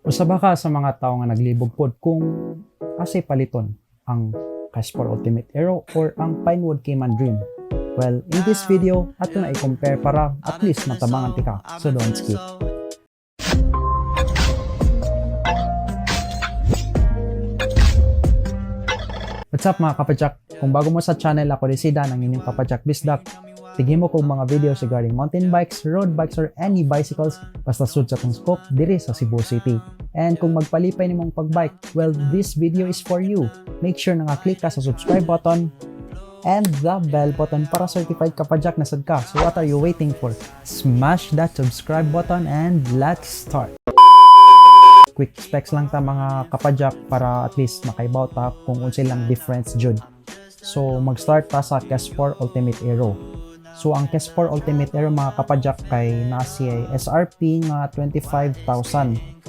Usa ba ka sa mga tao nga naglibog pod kung asay paliton, ang Kespor Ultimate Aero or ang Pinewood Cayman Dream? Well, in this video, ato na i-compare para at least matabangan tika. So don't skip. What's up, mga kapadyak? Kung bago mo sa channel, ako si Dan, ang inyong kapadyak bisdak. Tigimo kong mga videos regarding mountain bikes, road bikes, or any bicycles basta sud sa atong scope diri sa Cebu City. And kung magpalipay nimong pagbike, well, this video is for you. Make sure na nga click ka sa subscribe button and the bell button para certified kapadyak na sad ka. So what are you waiting for? Smash that subscribe button and let's start! Quick specs lang ta, mga kapadyak, para at least makaibaw ta kung unsay lang difference jud. So mag-start ta sa Kespor Ultimate Aero. So ang Kespor Ultimate Aero, mga kapadyak, kay naa siya SRP nga 25,000.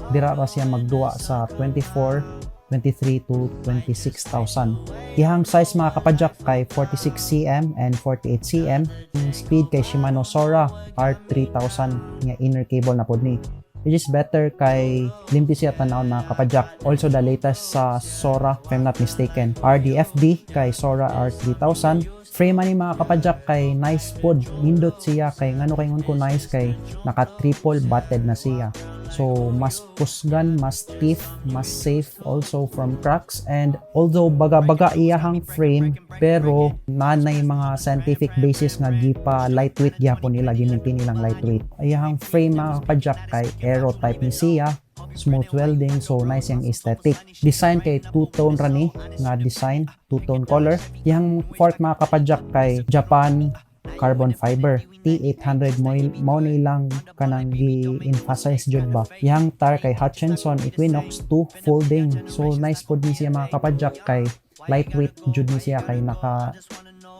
Dira ra siya magduwa sa 24, 23 to 26,000. Iyang size, mga kapadyak, kay 46 cm and 48 cm. Ang speed kay Shimano Sora R3000 nga inner cable na pod ni, which is better kay limpi siya tanawon, mga kapadyak. Also the latest sa Sora, if I'm not mistaken. RDFD kay Sora R3000. Frame ani, mga kapadyak, kay nice pod. Nindot siya kay ngano kay ingon ko nice kay naka triple butted na siya. So mas kusgan, mas stiff, mas safe also from cracks, and although baga-baga iyahang frame, pero nanay mga scientific basis nga gipa lightweight gihapon nila, giminti nilang lightweight. Iyahang frame, mga kapadyak, kay aero type ni siya, smooth welding, so nice yung aesthetic. Design kay two-tone ra ni nga design, two-tone color. Iyang fork, mga kapadyak, kay Japan carbon fiber T800 mo, mao ni lang kanang gi-emphasize jud ba. Iyang tire kay Hutchinson Equinox 2 folding, so nice pod ni siya, mga kapadyak, kay lightweight jud ni siya kay naka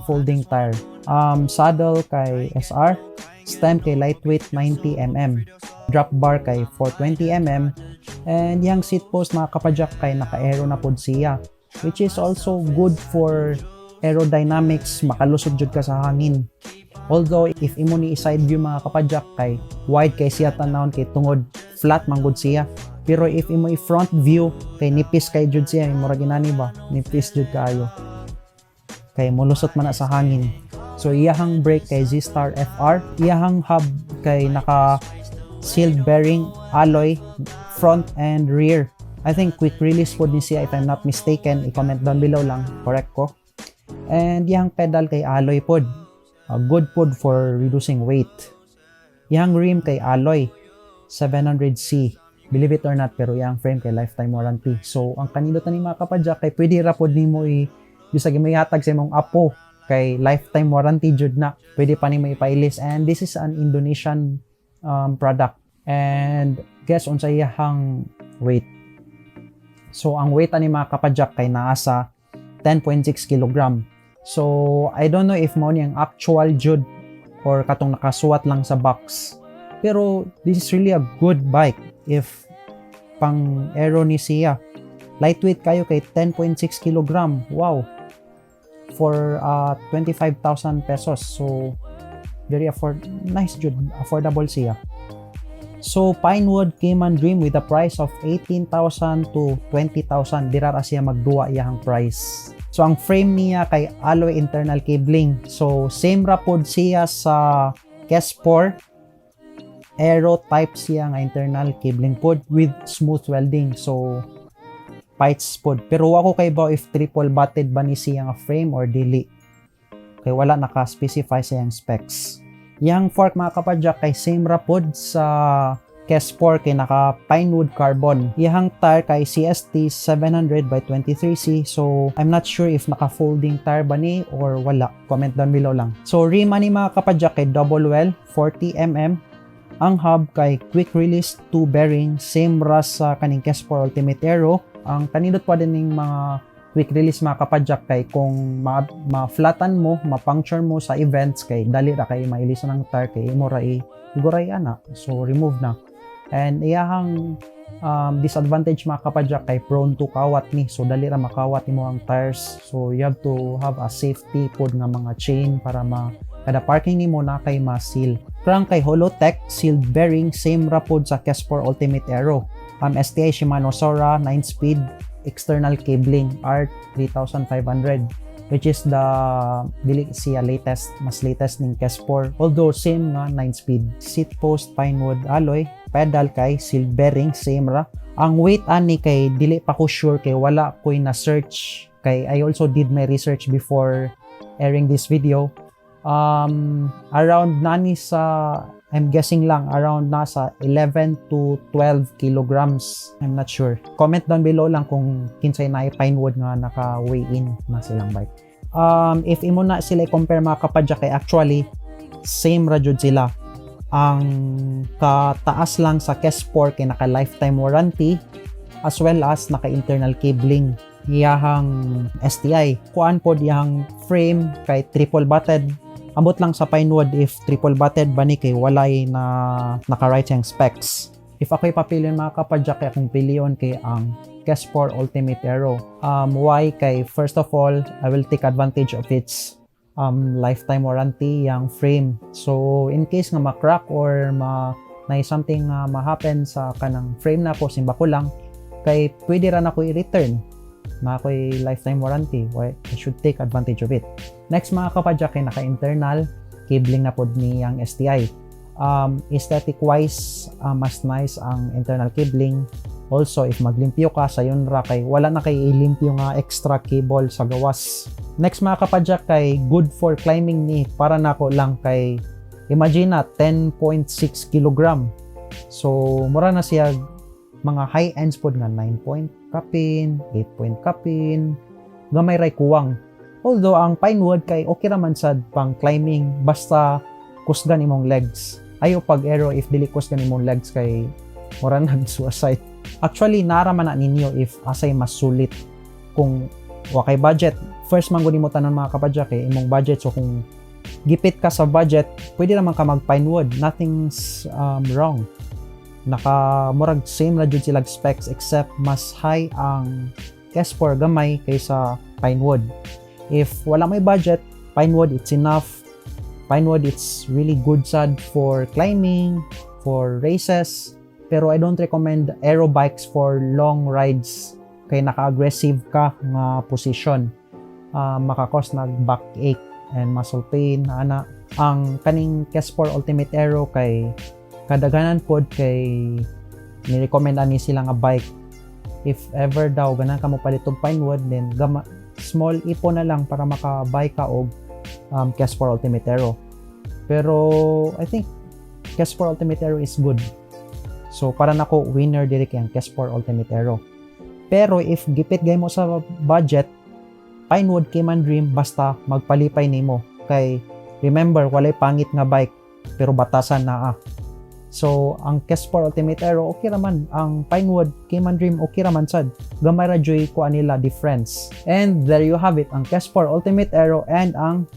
folding tire. Saddle kay SR, stem kay lightweight 90 mm, drop bar kay 420 mm, and yang seat post, mga kapadyak, kay naka-aero na pod siya, which is also good for aerodynamics, makalusot jud ka sa hangin. Although if imo ni side view, mga kapadyak, kay wide kay siya tanawon kay tungod flat man gud siya. Pero if imo i-front view kay nipis kay jud siya, murag inani ba, nipis jud kaayo. Kay mulusot man na sa hangin. So iyahang brake kay Z-Star FR, iyahang hub kay naka sealed bearing alloy front and rear. I think quick release pod ni siya if I'm not mistaken. I-comment down below lang, correct ko. And iyang pedal kay alloy pod. Good pod for reducing weight. Iyang rim kay alloy 700C. Believe it or not, pero iyang frame kay lifetime warranty. So ang kanindot ni, mga kapadyak, kay pwede ra pod nimo i bisag hatag sa imong apo kay lifetime warranty jud na. Pwede pa nimo ipailis, and this is an Indonesian product. And guess unsa iyang weight? So ang weight ani, mga kapadyak, kay naa sa 10.6 kilogram. So I don't know if mao ni ang actual jud or katong nakasuwat lang sa box. Pero this is really a good bike if pang aero ni siya. Lightweight kayo kay 10.6 kilogram. Wow. For 25,000 pesos. So very afford nice jud, affordable siya. So Pinewood Cayman Dream with a price of 18,000 to 20,000. Dira ra siya magduwa iyang price. So ang frame niya kay alloy internal cabling. So same ra pod siya sa Kespor, aero type siya nga internal cabling pod with smooth welding. So pites pod. Pero wa ko kaibaw if triple butted ba ni siya nga frame or dili. Kay wala naka-specify sa iyang specs. Yang fork, mga kapadyak, kay same ra pod sa Kespor kay naka Pinewood Carbon. Iyang tire kay CST 700 by 23C. So I'm not sure if naka folding tire ba ni or wala. Comment down below lang. So rim ani, mga kapadyak, kay double well 40 mm. Ang hub kay quick release 2 bearing, same ra sa kaning Kespor Ultimate Aero. Ang kanindot pa din ning mga quick release, mga kapadyak, kay kung ma-flatan mo, ma-puncture mo sa events, kay dali ra kay mailisan ang tire kay imo ra i iguray ana. So remove na. And iyahang disadvantage, mga kapadyak, kay prone to kawat ni. So dali ra makawat nimo ang tires. So you have to have a safety pod nga mga chain para ma kada parking nimo na kay ma-seal. Crank kay Hollowtech, sealed bearing, same ra pod sa Kespor Ultimate Aero. STI Shimano Sora, 9 speed, external cabling, R3500, which is the dili siya latest, mas latest ning Kespor, although same nga 9 speed. Seat post pinewood alloy, pedal kay sealed bearing, same ra. Ang weight ani kay dili pa ko sure kay wala ko'y na search, kay I also did my research before airing this video. Around nani sa, I'm guessing lang, around nasa 11 to 12 kilograms. I'm not sure. Comment down below lang kung kinsay na pinewood nga naka-weigh in na silang bike. If imo na sila i-compare, mga kapadyak, kay actually same ra jud sila. Ang kataas lang sa Kespor kay naka lifetime warranty as well as naka internal cabling iyahang STI. Kuan pod, iyahang frame kay triple butted. Ambot lang sa pinewood if triple butted ba ni kay walay na naka-write siyang specs. If ako'y papilion, mga kapadyak, kay akong pilion kay ang Kespor Ultimate Aero. Why? Kay first of all, I will take advantage of its lifetime warranty, yung frame. So, in case nga ma-crack or ma na something nga ma-happen sa kanang frame na ko, simba ko lang, kay pwede ra nako i-return na ako'y lifetime warranty. Why, I should take advantage of it. Next, mga kapadyak, kay naka-internal cabling na pod ni ang STI. Aesthetic wise, mas nice ang internal cabling. Also, if maglimpyo ka, sayon ra kay wala na kay ilimpyo nga extra cable sa gawas. Next, mga kapadyak, kay good for climbing ni para nako lang, kay imagine na 10.6 kilogram. So, mura na siya mga high ends pod nga 9 point kapin, 8 point kapin, gamay ray kuwang. Although ang pinewood kay okay ra man sad pang climbing basta kusgan imong legs. Ayo pag aero if dili kusgan imong legs kay mura nag suicide. Actually, nara man na ninyo if asay mas sulit kung wa kay budget. First man gud nimo tanan, mga kapadyak, kay imong budget. So kung gipit ka sa budget, pwede naman ka mag pinewood. Nothing's wrong. Naka murag same ra jud sila specs except mas high ang Kespor gamay kaysa pinewood. If wala may budget, pinewood it's enough. Pinewood, it's really good sad for climbing, for races, pero I don't recommend aero bikes for long rides kay naka-aggressive ka nga position. Makakos nag backache and muscle pain ana. Ang kaning Kespor Ultimate Aero kay kadaghanan pod kay ni-recommend ani sila nga bike. If ever daw ganahan ka mo palit og pinewood, then gama, small ipon na lang para maka-buy ka og Kespor Ultimate Aero. Pero I think Kespor Ultimate Aero is good. So para nako, winner diri kay ang Kespor Ultimate Aero. Pero if gipit gay mo sa budget, Pinewood Cayman Dream, basta magpalipay nimo kay remember, walay pangit nga bike pero batasan naa. So, ang Kespor Ultimate Aero, okay raman. Ang Pinewood Cayman Dream, okay raman sad. Gamay ra juy kuan nila, difference. And there you have it, ang Kespor Ultimate Aero and ang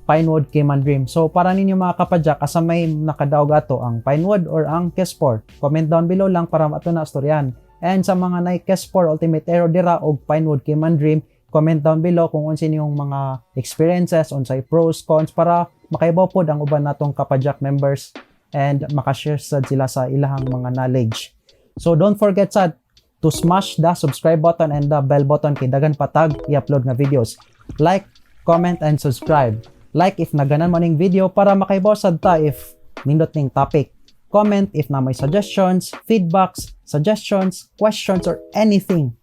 Pinewood Cayman Dream. So, para ninyo, mga kapadyak, asa may nakadaog ato, ang Pinewood or ang Kespor? Comment down below lang para ato na istoryahan. And sa mga nay Kespor Ultimate Aero dira og Pinewood Cayman Dream, comment down below kung unsa inyong mga experiences, unsay pros, cons, para makaibaw pod ang uban natong kapadyak members and makashare sad sila sa ilahang mga knowledge. So don't forget sad to smash the subscribe button and the bell button kay daghan pa tag i-upload nga videos. Like, comment and subscribe. Like if naganahan mo ning video para makaibaw sad ta if nindot ning topic. Comment if na may suggestions, feedbacks, suggestions, questions or anything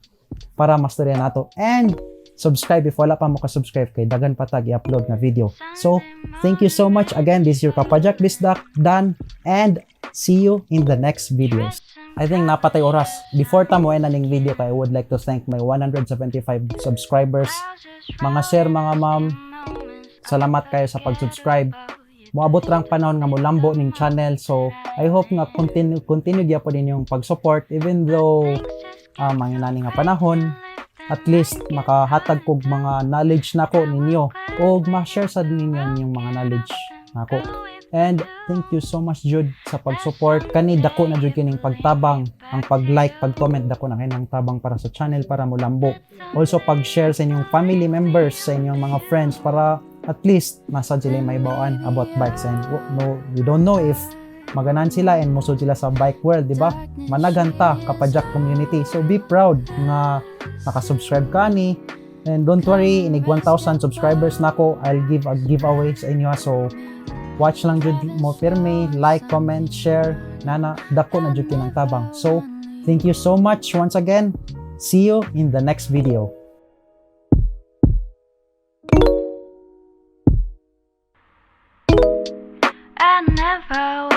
para mastorya nato. And subscribe if wala pa mo ka-subscribe kay daghan pa tag i-upload na video. So, thank you so much again. This is your Kapadyak Bisdak, Dan, and see you in the next videos. I think naa pa tay oras. Before ta mo na ning video kay I would like to thank my 175 subscribers. Mga sir, mga ma'am, salamat kayo sa pag-subscribe. Moabot rang panahon nga molambo ning channel. So, I hope nga continue continue gyapon ninyong pag-support even though mga nani nga panahon, at least makahatag kog mga knowledge nako ninyo o ma-share sad ninyo ang inyong mga knowledge nako. And thank you so much jud sa pag-support. Kani dako na jud kining pagtabang, ang pag-like, pag-comment, dako na kay ng tabang para sa channel para molambo. Also pag-share sa inyong family members, sa inyong mga friends para At least nasa sila mahibaw-an about bikes and no, we don't know if maganahan sila and musod sila sa bike world, di ba? Managhan ta kapadyak community. So be proud nga nakasubscribe ka ni. And don't worry, inig 1,000 subscribers nako, I'll give a giveaway sa inyo. So watch lang jud mo pirmi, like, comment, share, nana, dako na jud kinang tabang. So thank you so much once again. See you in the next video. I never